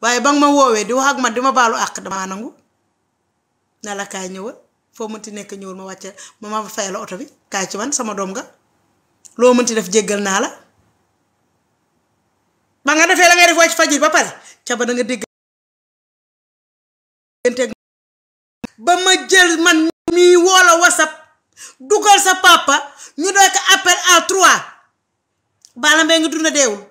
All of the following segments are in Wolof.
waaye ba nga ma woowee di wax ak man di ma baalu àq damaa nangu na la kaay ñëwal foo mënti nekk ñëwal ma wàcce ma fayal la oto bi kaay ci man sama doom nga loo mënti def jéggal naa la ba nga defee la ngay def wàcc fajir ba pare ca ba da nga dégg ba ma jël man mii woola WhatsApp dugal sa papa ñu doy ko appel à 3 Balla Mbaye nga dund deewul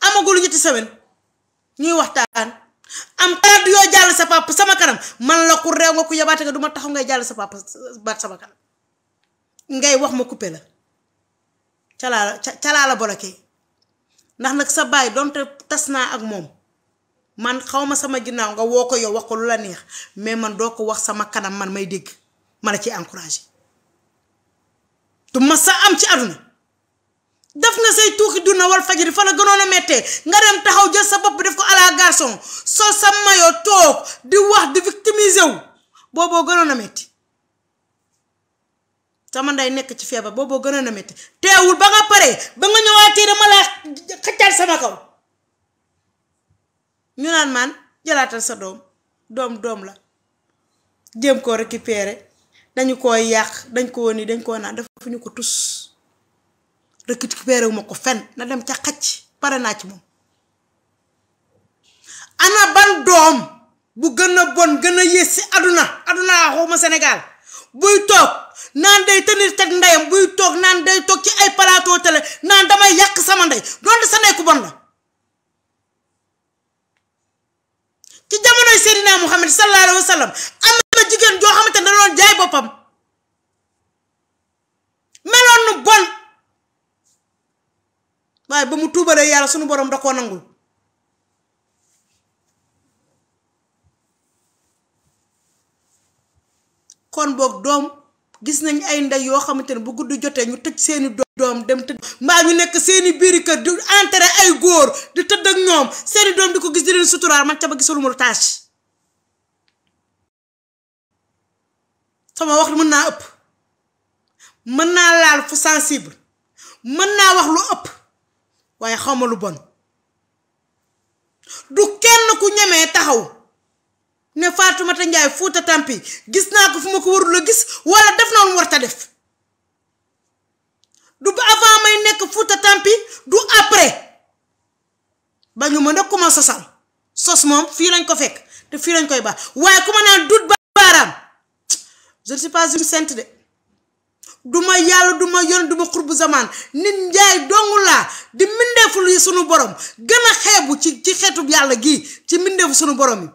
amagul ñetti semaine ñuy waxtaan am kàddu yoo jàll sa papa sama kanam man la ku réew nga ku yabaate nga duma taxaw ngay jàll sa papa baat sama kanam ngay wax ma coupé la calaa la bloqué ndax nag sa baay donte tas naa ak moom man xawma sama ginnaaw nga woo ko yow wax ko lu la neex mais man doo ko wax sama kanam man may dégg ma la ci encouragé tu ma sa am ci àdduna def nga say tuuxi duna wal fajiri fa la gënoon a mettee nga dem taxaw jël sa bopp def ko à la garçon soo sa mayoo toog di wax di victimiser wu booboo gënoon a metti sama nday nekk ci feebar booboo gënoon a metti teewul ba nga paree ba nga ñëwaatee dama laa xëccal sama kaw ñu naan man jëlaatal sa doom la jéem koo récupérer dañu koo yàq dañ ko woon ni dañ koo naan dafa ñu ko tus récupéré wu ma ko fen na dem ca xacc pare naa ci moom ana ban doom bu gën a bon gën a yées si aduna xawma Sénégal buy toog naan day tenir teg ndeyam buy toog naan day toog ci ay plateau télé naan damay yàq sama ndey doonte sa ndey ku bon la ci jamonoy Seydina Muhammad sallallahu alayhi wa sallam am na jigéen joo xamante ne da doon jaay boppam meloon nu bon waaye ba mu tuubalee yàlla sunu borom da koo nangul kon boog doom gis nañ ay ndey yoo xamante ne bu guddi jotee ñu tëj seeni doom dem tëj mbaa ñu nekk seeni biiri kër di enterré ay góor di tëdd ak ñoom seeni doom di ko gis di leen suturaal man ca ba gisalu ma lu tâche sama wax mën naa ëpp mën naa laal fu sensible mën naa wax lu ëpp waaye xawma lu bon du kenn ku ñemee taxaw ne Fatoumata Ndiaye Fouta Tampi gis naa ko fu ma ko warul a gis wala def na lu warta def du avant may nekk Fouta Tampi du après ba ñu mën a commencé sosal sos moom fii lañ ko fekk te fii lañ koy baax waaye ku ma naan dut baaraam je ne suis pas une sainte de duma yàlla duma yoon duma xurbu zaman nit njaay dongu laa di mbindeefu li sunu borom gën a xeebu ci xeetub yàlla gii ci mbindeefu sunu borom yi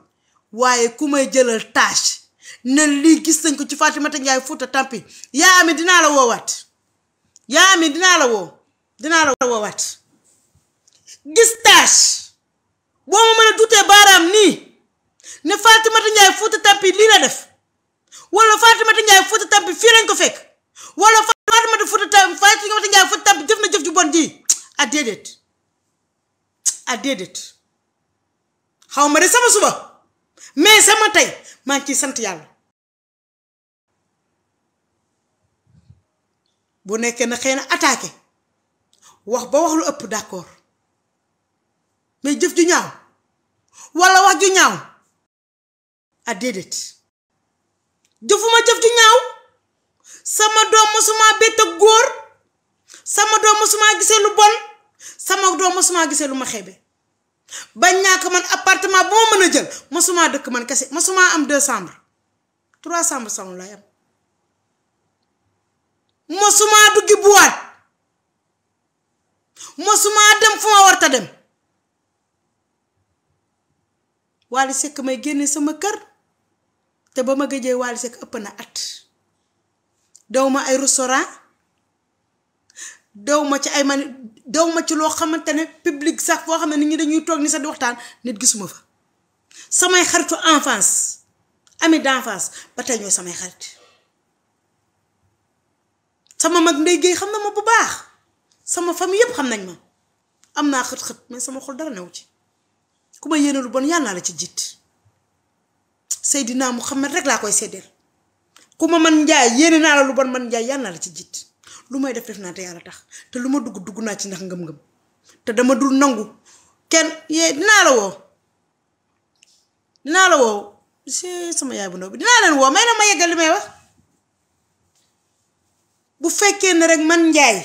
waaye ku may jëlal tâche ne lii gis nañ ko ci Fatoumata Ndiaye Fouta Tampi yaa ami dinaa la woowaat yaa ami dinaa la woowaat gis tâche boo ma mën a dutee baaraam nii ne Fatoumata Ndiaye Fouta Tampi lii la def wala Fatoumata Ndiaye Fouta Tampi fii lañ ko fekk wala Fatoumata Ndiaye Fouta Tampi jëf na jëf ju bon ji a déedéet xaw ma de sama suba mais sama tey maa ngi ciy sant yàlla bu nekkee na xëy na attaqué wax ba wax lu ëpp d'accord mais jëf ju ñaaw wala wax ju ñaaw a déedéet jëfuma jëf ju ñaaw sama doom mosuma bett ak góor sama doom mosuma gisee lu bon sama doom mosuma gisee lu ma xeebe ba ñàkk man appartement bu ma mën a jël mosuma dëkk man kese mosuma am 2 chambres 3 chambres sama lay am mosuma duggi boîte mosuma dem fu ma warta dem Wally Seck may génne sama kër te ba ma gëjee Wally Seck ëpp na at daw ma ay restaurant daw ma ci ay daw ma ci loo xamante ne public sax foo xam ne nit ñi dañuy toog ni sax di waxtaan nit gisuma fa samay xaritu enfance ami d'enfance ba tey ñooy samay xarit sama mag Ndeye Gueye xam na ma bu baax sama famille yépp xam nañ ma am naa xët-xët mais sama xol dara new ci ku ma yéene lu bon yàlla naa la ci jiit Seydina Muhammad rek laa koy seddeel ku ma man Njaay yéene naa la lu bon man Njaay yàlla naa la ci jiit lu may def naa te yàlla tax te lu ma dugg naa ci ndax ngëm-ngëm te dama dul nangu kenn dinaa la woo dinaa la woo si sama yaay bu ndaw bi dinaa leen woo may na ma yeggal li may wax bu fekkee ne rek man Njaay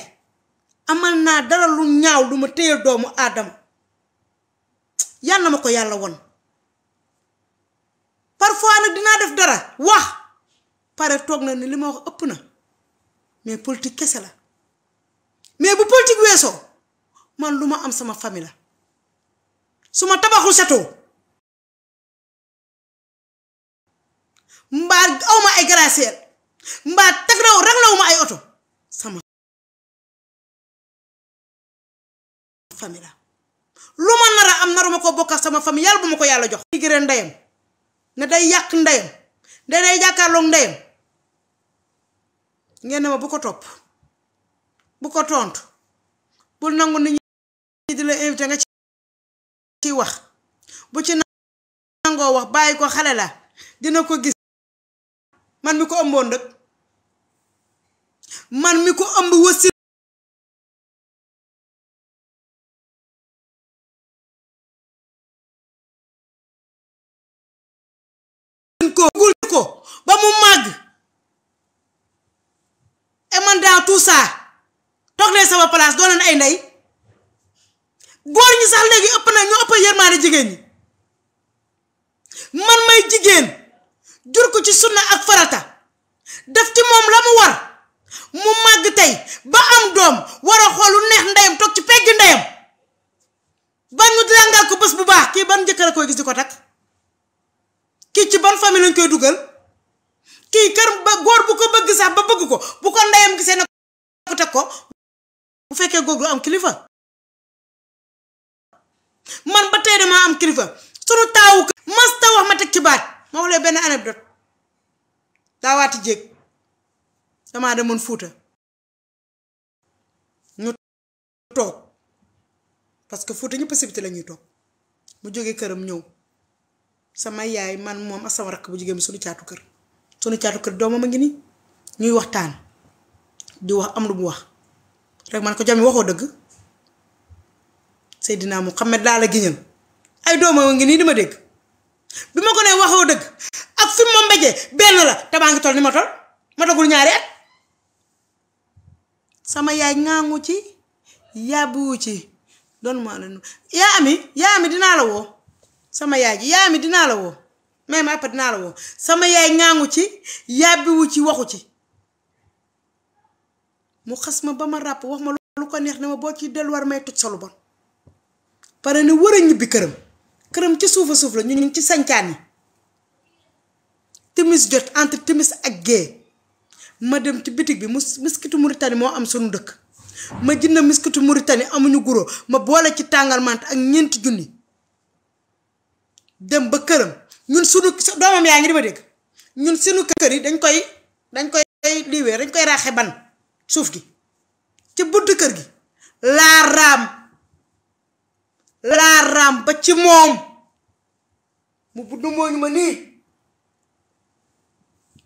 amal naa dara lu ñaaw lu ma téyel doomu aadama yàlla ma ko yàlla won parfois nag dinaa def dara wax pare toog na ni li ma wax ëpp na mais politique kese la mais bu politique weesoo man lu ma am sama famille la su ma tabaxul château mbaa awma ay gracier mbaa teg raw raglawuma ay oto sama famille la lu ma nar a am naruma ko bokk ak sama famille yàlla bu ma ko yàlla jox digéree ndeyam ne day yàq ndeyam day jàkkaarloog ndeyam ngeen ne ma bu ko topp bu ko tontu bul nangu nit ñi di la invité nga ci wax bu ci nangoo wax bàyyi ko xale la dina ko gis man mi ko ëmboon rek man mi ko ëmb wasi ko ba mu màgg et man dans tout ça toog leen sama place doo leen ay ndey góor ñi sax léegi ëpp na ñu ëpp yërmaane jigéen ñi man may jigéen jur ko ci sunna ak farata def ci moom la mu war mu màgg tey ba am doom war a xool lu neex ndeyam toog ci pegg ndeyam ba ñu jàngal ko bés bu baax kii ban njëkkër a koy gis di ko takk kii ci ban famille lañ koy dugal kii kër ba góor bu ko bëgg sax ba bëgg ko bu ko ndeyam gisee na ko teg ko bu fekkee góor gu am kilifa man ba tey dama am kilifa sunu taawu masta wax ma teg ci baat ma wax leen benn anecdote daawaati jéeg damaa demoon Fuuta ñu toog parce que Fuuta ñëpp sibiti la ñuy toog mu jógee këram ñëw sama yaay man moom ak sama rakk bu jigéen bi sunu caatu kër doomam a ngi nii ñuy waxtaan di wax am lu mu wax rek man ko Jami waxoo dëgg Seydina Muhammad laa la giñal ay doomam a ngi nii di ma dégg bi ma ko nee waxoo dëgg ak fi ma mbéjee benn la te maa ngi toll ni ma toll ma tagul ñaari at sama yaay ŋaangu ci yàbbuwu ci doon maa la yaa ami dinaa la woo sama yaay ji yaa mi dinaa la woo même après dinaa la woo sama yaay ŋaangu ci yàbbiwu ci waxu ci mu xas ma ba ma ràpp wax ma lu ko neex ne ma boo ci delluwaat may toj sa lu bon pare ne war a ñibbi këram ci suufa suuf la ñu ngi ci sañcaan yi timis jot entre timis ak gée ma dem ci bitig bi miskitu Mauritanie moo am sunu dëkk ma jënd miskitu Mauritanie amuñu guro ma boole ci tàngal mant ak 4 junni dem ba këram ñun sunu doomam yaa ngi di ma dégg ñun sunu kër yi dañ koy liiwee dañ koy raaxe ban suuf gi ci buntu kër gi laa raam ba ci moom mu buddu mooñu ma nii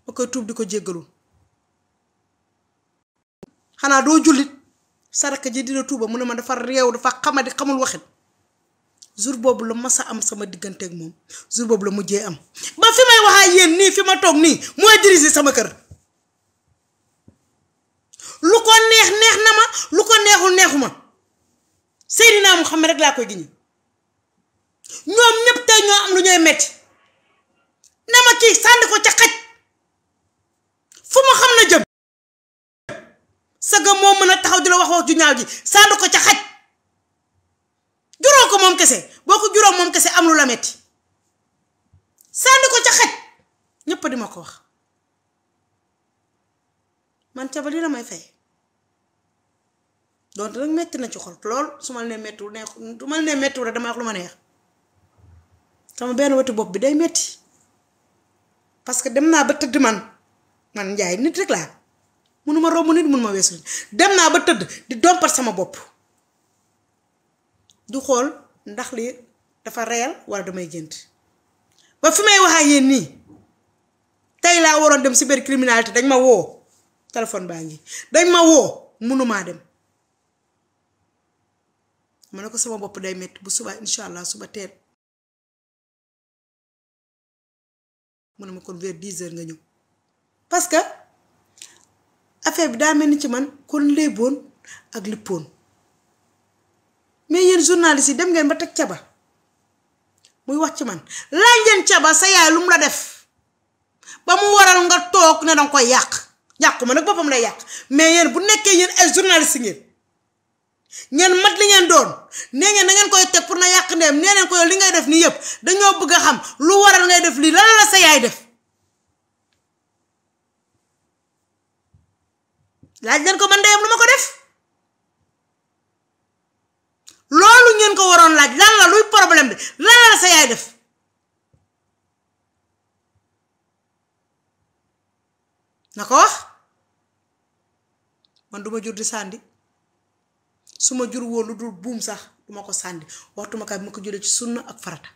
ma koy tuub di ko jéggalu xanaa doo jullit saraka ji dina tuuba mu ne ma dafa réew dafa xamadi xamul waxit jour boobu la masa am sama diggante ak moom jour boobu la mujjee am ba fi may waxaa yéen nii fi ma toog nii mooy diriger sama kër lu ko neex na ma lu ko neexul neexuma Seydina Muhammad rek laa koy giñi ñoom ñëpp tey ñoo am lu ñooy metti na ma kii sànni ko ca xaj fu mu xam na jëm saga moo mën a taxaw di la wax ju ñaaw ji sànni ko ca xaj juróo ko moom kese boo ko juróom moom kese am lu la metti sànni ko ca xaj ñëpp di ma ko wax man ca ba li la may fay donc rek metti na ci xol lool su ma nee mettiwul neex su ma nee mettiwul rek dama wax lu ma neex sama benn wetu bopp bi day metti parce que dem naa ba tëdd man Njaay nit rek laa mënuma romb nit mënuma weesu dem naa ba tëdd di dompat sama bopp du xool ndax lii dafa réel wala damay gént ba fi may wax ak yéen nii tey laa waroon dem cybercriminalité dañ ma woo téléphone baa ngi dañ ma woo mënumaa dem ma ne ko sama bopp day metti bu subaa incha allah suba teel mu ne ma kon vers 10h nga ñëw parce que affaire bi daa mel ni ci man kon léeboon ak lippoon mais yéen journalistes yi dem ngeen ba teg Caba muy wax ci man laaj ngeen Caba sa yaay lu mu la def ba mu waral nga toog ne danga koy yàqu ma nag boppam lay yàq mais yéen bu nekkee yéen ay journalistes ngeen mat li ngeen doon nee ngeen da ngeen koy teg pour na yàq ndeem nee neen ko yow li ngay def nii yëpp dañoo bëgg a xam lu waral ngay def lii lan la sa yaay def laaj leen ko man ndeyam lu ma ko def loolu ngeen ko waroon laaj lan la luy problème bi lan la sa yaay def na ko wax man duma jur di sàndi suma jur woon lu dul buum sax duma ko sàndi waxtuma kaay bi ma ko jëlee ci sunna ak farata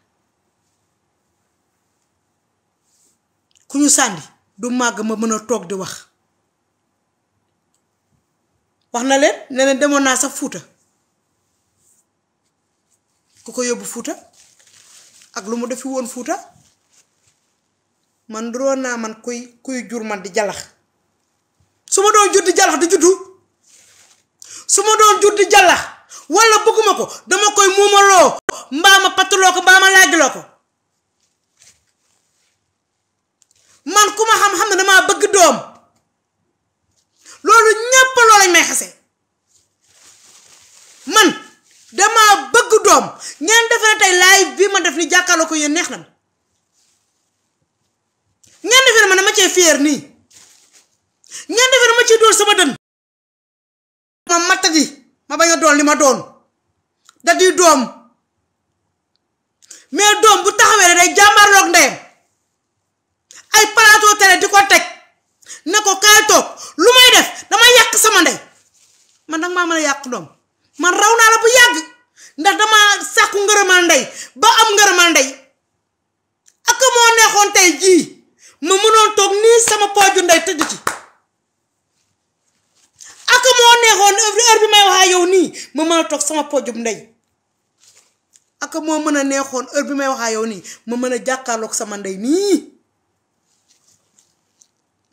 ku ñu sàndi du màgg ma mën a toog di wax na leen ne leen demoon naa sax Fuuta ku ko yóbbu Fuuta ak lu mu defi woon Fuuta man duroon naa man kuy jur man di jalax su ma doon jur di jalax di juddu su ma doon jur di jalax walla bëgguma ko dama koy muumaloo mbaa ma pattuloo ko mbaa ma laagiloo ko man ku ma xam ne damaa bëgg doom loolu ñépp loolu lañ may xase man damaa bëgg doom ngeen defe ne tey live bi ma def ni jàkkaarloo ko yéen neex na ngeen defe ne ma dama cee fier nii ngeen defe ne ma ciy doon sama dën ma mattadi ma bañ a doon li ma doon da di doom mais doom bu taxawee ne day jàmbaarloog ndeyam ay plateau télé di ko teg ne ko kaay toog lu may def dama yàq sama ndey man danga maa mën a yàq doom man raw naa la bu yàgg ndax dama sàkku ngërëmal ndey ba am ngërëmal ndey ak moo neexoon tey jii ma mënoon toog nii sama pooju ndey tëdd ci ak moo neexoon heure bi may waxaa yow nii ma mën a toog sama pojub ndey ak moo mën a neexoon heure bi may waxaa yow nii ma mën a jàkkaarloog sama ndey nii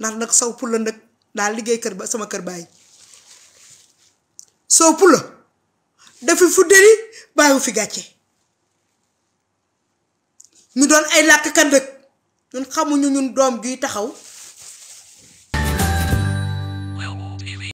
ndax nag saw pula nag daal liggéey kër ba sama kër baay saw pula dafi fuddali bàyyiwu fi gàcce ñu doon ay làkkat dëkk ñun xamuñu ñun doom juy taxaw